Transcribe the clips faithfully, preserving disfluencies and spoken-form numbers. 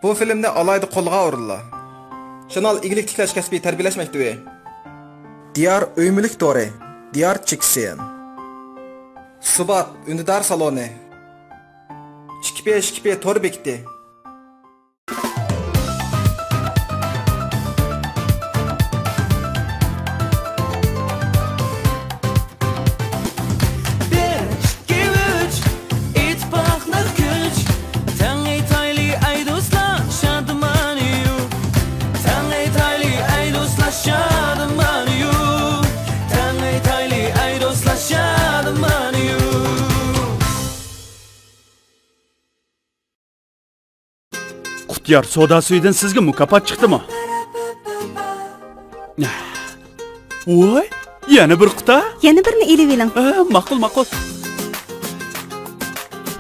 بۇ فىلىمنى ئالاھىدە قوللىغان ئورۇنلار. شانال ئىگىلىك تىكلەش كەسپىي تەربىيەلەش مەكتىۋى. دىيار ئۆي مۈلۈك تورى. دىيار چېكسىيان. سۇبات ئۈندىدار سالونى. ئىككى پى ئىككى پى تور بېكىتى. بىر، ئىككى، ئۈچ، ئىتتىپاقلىق كۈچ. تەڭ ئېيتايلى ئەي دوستلار، شادىمانى يۇ. تەڭ ئېيتايلى ئەي دوستلار، شادىمانى يۇ. تەڭ ئېيتايلى ئەي دوستلار، شادىمانى يۇ. قۇتىيار سودا سۈيىدىن سىزگە مۇكاپات چىقتىمۇ؟ ۋوي، يەنە بىر قۇتا؟ يەنە بىرنى ئېلىۋېلىڭ. ھە، ماقۇل، ماقۇل.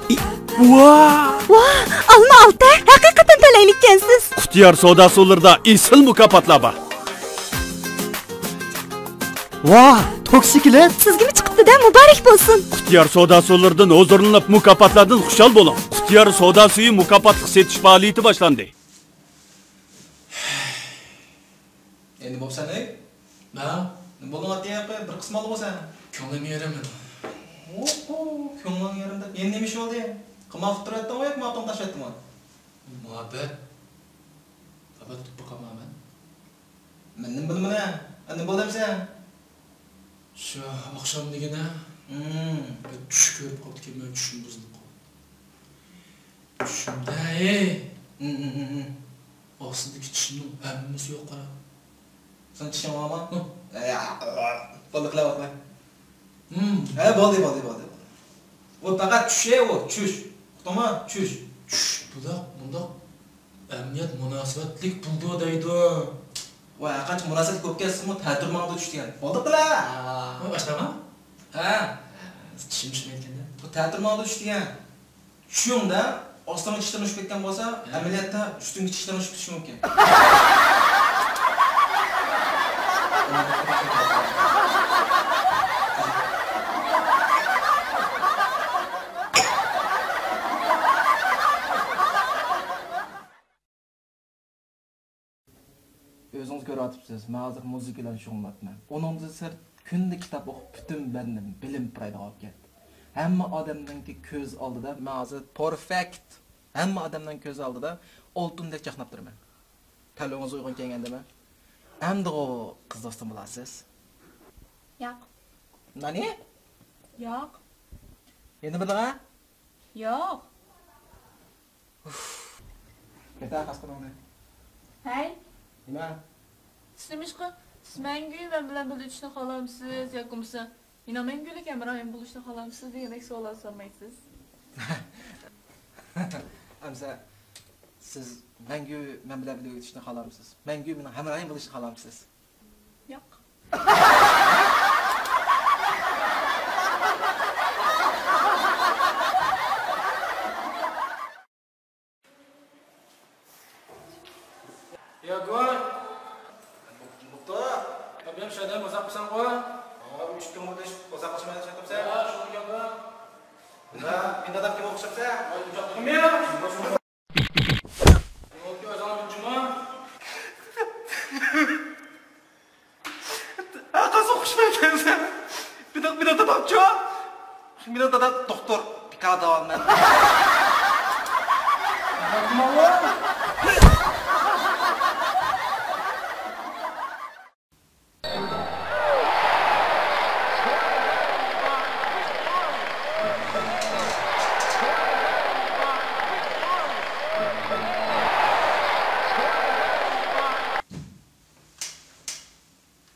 ئى، ۋا! ۋا، ئالما ئالتە، ھەقىقەتەن تەلەيلىككەنسىز. قۇتىيار سودا سۇلىرىدا ئېسىل مۇكاپاتلار بار. ۋاھ، توكسىكلېت! سىزگىمۇ چىقىپتۇ-دە، مۇبارەك بولسۇن! قۇتىيار سودا سۇلىرىدىن ھۇزۇرلىنىپ، مۇكاپاتلاردىن خۇشال بولۇڭ! قۇتىيار سودا سۈيى مۇكاپاتلىق سېتىش پائالىيىتى باشلاندى. ئەي، نېمە بوپسەن، ئەي؟ ھە؟ نېمە بولدۇڭ ئاتىياقى؟ بىر قىسمالدىغۇ سەن. كۆڭلۈم يېرىلمىدى. ئوھو، كۆڭلۈڭ يېرىلدى. يەنە نېمە ئىش بولدى؟ قىمار ئۇتتۇرۇۋەتتىڭمۇ ياكى مۇھەببەتنى تاشلىۋەتتىڭمۇ؟ مۇھەببەت؟ مۇھەببەت ئۇتۇپ باقامەن مەن. مەن نېمە بىلىمەن، ھە؟ ئەنە بولدى ئەمسە. شۇ ئاخشام دېگىنە، ھىم، بىر چۈش كۆرۈپ قاپتىكەنمەن، چۈشۈم بۇزۇلۇپ قاپتۇ. چۈشۈمدە، ھېي! ھىم، ھىم، ھىم، ھىم. ئاستىدىكى چىشىمنىڭ ھەممىسى يوق، قارا. سېنىڭ چىشىڭ بارمۇ؟ ھىم. ئەي، بولدى، قىلىۋەتمە. ھىم. ھە، بولدى، بولدى، بولدى. ئۇ پەقەت چۈش، ئۇ چۈش. ئۇقتۇڭمۇ؟ چۈش. چۈش بۇنداق، مۇنداق ئەمەلىيەت مۇناسىۋەتلىك بولىدۇ دەيدۇ. ۋاي، ھەرقانچە مۇناسىۋەتلىك بولۇپ كەتسىمۇ، تەتۈر ماڭىدۇ چۈش دېگەن. بولدى قىلا. ۋاي، باشلاما؟ ھە. چۈشۈم چۈشمەيدىكەن-دە. بۇ تەتۈر ماڭىدۇ چۈش دېگەن. چۈشۈڭدە ئاستىڭغا چىشلىرىڭ چۈشۈپ كەتكەن بولسا، ئەمەلىيەتتە ئۈستۈڭگە چىشلىرىڭ چۈشۈپ كېتىشى مۇمكىن. ئۆزىڭىز كۆرۈۋاتىپسىز، مەن ھازىر مۇزىكا بىلەن شۇغۇللىنىۋاتىمەن. ئۇنىڭدىن سىرت، كۈندە كىتاب ئوقۇپ، پۈتۈن بەدىنىم بىلىم پۇرايدىغان بولۇپ كەتتى. ھەممە ئادەمنىڭكى كۆز ئالدىدا مەن ھازىر پېرفېكت. ھەممە ئادەمنىڭ كۆز ئالدىدا ئالتۇندەك چاقناپ تۇرىمەن. تەلىپىڭىز ئۇيغۇن كەلگەندىمۇ؟ ئەمدىغۇ قىز دوستۇم بولارسىز. ياق. نانى؟ ياق. يەنە بىر دەڭە؟ ياق. ئۇف. كەتە قاسقىنىڭنى. ھەي. نېمە؟ سىز نېمىشقا، سىز مەڭگۈ مەن بىلەن بىللە ئۆتۈشنى خالامسىز ياكى بولمىسا مېنىڭ مەڭگۈلۈك ھەمراھىم بولۇشنى خالامسىز دېگەندەك سوئاللار سورىمايسىز؟ ئەمسە، سىز مەڭگۈ مەن بىلەن بىللە ئۆتۈشنى خالامسىز؟ مەڭگۈ مېنىڭ ھەمراھىم بولۇشنى خالامسىز؟ ياق. يا گۇۋاھ. بوپتۇ. ئابىيام شادىيان بوزاق قىلساڭغۇ. ئۇ ئۈچ كۈن بولدى، بوزاق قىلىشمايدۇ، چاتىپسەن. يا، شۇ گەپ بار. ھە، مېنى دادام كىم ئوخشاپسەن؟ ۋاي، ئۇجاق قىلمىيا. يولكى ئۆزۈڭ جۇما. ھە، قازا ئوخشىمايكەنسەن. مېنىڭ، مېنىڭ دادامچۇ؟ مېنىڭ دادام دوختۇر، بىكار داۋالىنىمەن.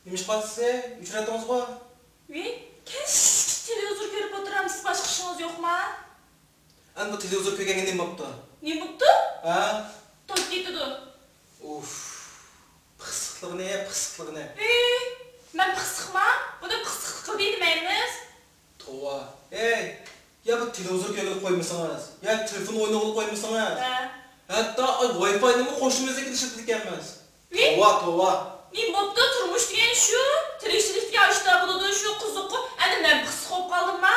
نېمە ئىش قىلىۋاتىسىز؟ ئۆچۈرۈۋەتتىڭىزغۇ؟ ۋىي، كەچلىك تېلېۋىزور كۆرۈپ ئولتۇرامسىز، باشقا ئىشىڭىز يوقما؟ ئەمدى تېلېۋىزور كۆرگەنگە نېمە بوپتۇ؟ نېمە بوپتۇ؟ ھە؟ توك كېتىدۇ. ئۇف، پىخسىقلىقىنى، پىخسىقلىقىنى. ۋىي، مەن پىخسىقما؟ بۇنى پىخسىقلىق دەيدۇ مەيلىمىز. توۋا. ئەي، يا بۇ تېلېۋىزور كۆرگىلى قويمىسىڭىز، يا تېلېفون ئوينىغىلى قويمىسىڭىز. ھە. ھەتتا ئاي ۋاي فاينىمۇ قوشنىمىزنىڭكىنى ئىشلىتىدىكەنمىز. ۋىي. توۋا، توۋا. نېمە بوپتۇ؟ تۇرمۇش دېگەن شۇ. تىرىكچىلىك دېگەن ئاشۇنداق بولىدۇ، شۇ قىزىققۇ. ئەنە مەن پىخسىق بولۇپ قالدىمما؟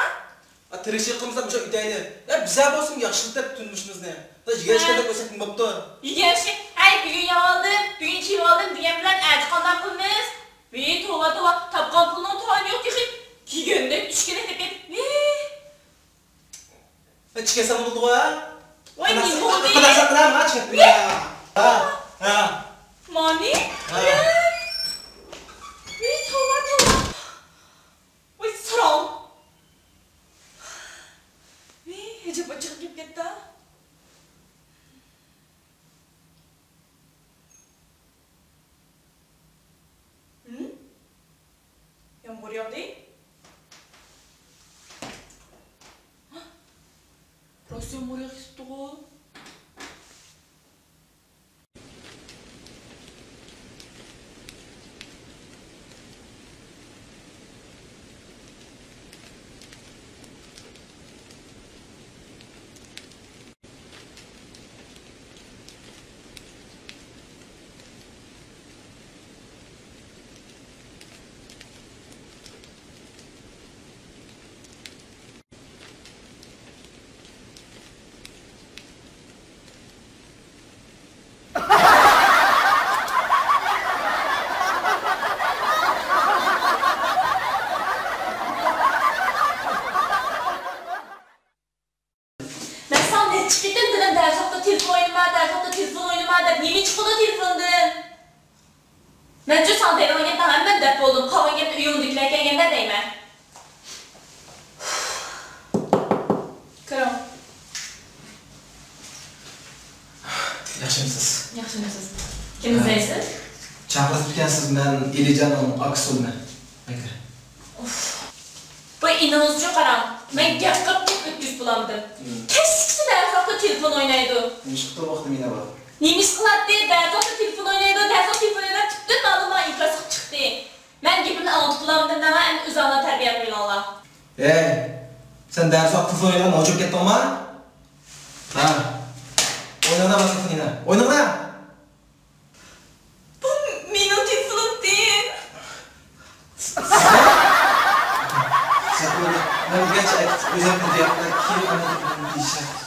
تىرىكچىلىك قىلمىساق مۇشۇ ئۆتەيلى. يا بىزە بولسۇن ياخشىلىتىپ تۇرمۇشىمىزنى. يېگەن ئىچكەندەك بولساق نېمە بوپتۇ؟ يېگەن ئىچكەن، ئەي، بۈگۈن يەۋالدىم، بۈگۈن كىيىۋالدىم دېگەن بىلەن ئەتە قانداق قىلىمىز؟ ۋىي، توۋا، توۋا، تاپقان پۇلنىڭ تايىنى يوق تېخى. كىيگەندەك ئىچكىنى تېپىپ، ۋىي. ئىچكەنسەن بولدىغۇ، ھە؟ ۋاي، نېمە بولدى؟ قانداق ساقلام، ھە، چىقىپ. ھە، ھە. مانى؟ ھە. ۋىي، توۋا، توۋا. ۋاي، ساراڭ. ۋىي، ئەجەب ئاچچىقىم كېلىپ كەتتى. ھىم؟ يامغۇر ياغدى؟ راست يامغۇر ياغىپ كېتىپتىغۇ. مەن ساڭا نەچچە قېتىم دېدىم، دەرس ۋاقتىدا تېلېفون ئوينىما، دەرس ۋاقتىدا تېلېفون ئوينىما دەپ، نېمە چىقىدۇ تېلېفوندىن؟ مەنچۇ ساڭا دەيدىغان گەپنى ھەممىنى دەپ بولدۇم، قالغان گەپنى ئۆيۈڭدىكىلەر كەلگەندە دەيمەن. كىرىڭ. ياخشىمۇسىز؟ ياخشىمۇسىز؟ كىم ئىزدەيسىز؟ چاقىرىپتىكەنسىز، مەن ئېلىجاننىڭ ئاكىسى بولىمەن. ئاكا. ئۇف. بۇ ئىنىڭىزچۇ قاراڭ، مەن گەپ قىلىپ گەپ ئۆتكۈزۈپ بولالمىدىم. كەچلىكسى دەرس ۋاقتىدا تېلېفون ئوينايدۇ. نېمىش قىپتۇ ۋاقتى مېنى بار. نېمىش قىلاتتى؟ دەرس ۋاقتىدا تېلېفون ئوينايدۇ، دەرس ۋاقتىدا تېلېفون ئوينايدۇ، پۈتۈن مەلۇمات ئىنكاسلىق چىقتى. مەن گېپىمنى ئاڭلىتىپ بولالمىدىم دەڭا، ئەمدى ئۆزۈڭلار تەربىيە قىلىۋېلىڭلار. ھەي، سەن دەرس ۋاقتىدا تېلېفون ئوينىغان نوچىغا كەتتىڭما؟ ھە. ئويناڭدا باشقىسىنى يەنە. ئويناڭدا! بۇ مېنىڭ تېلېفونۇمتى. سەن مەن دېگەنچە ئۆزۈڭنى دېيەتتىڭ، كېيىن ئاندىن دېيىشىڭ.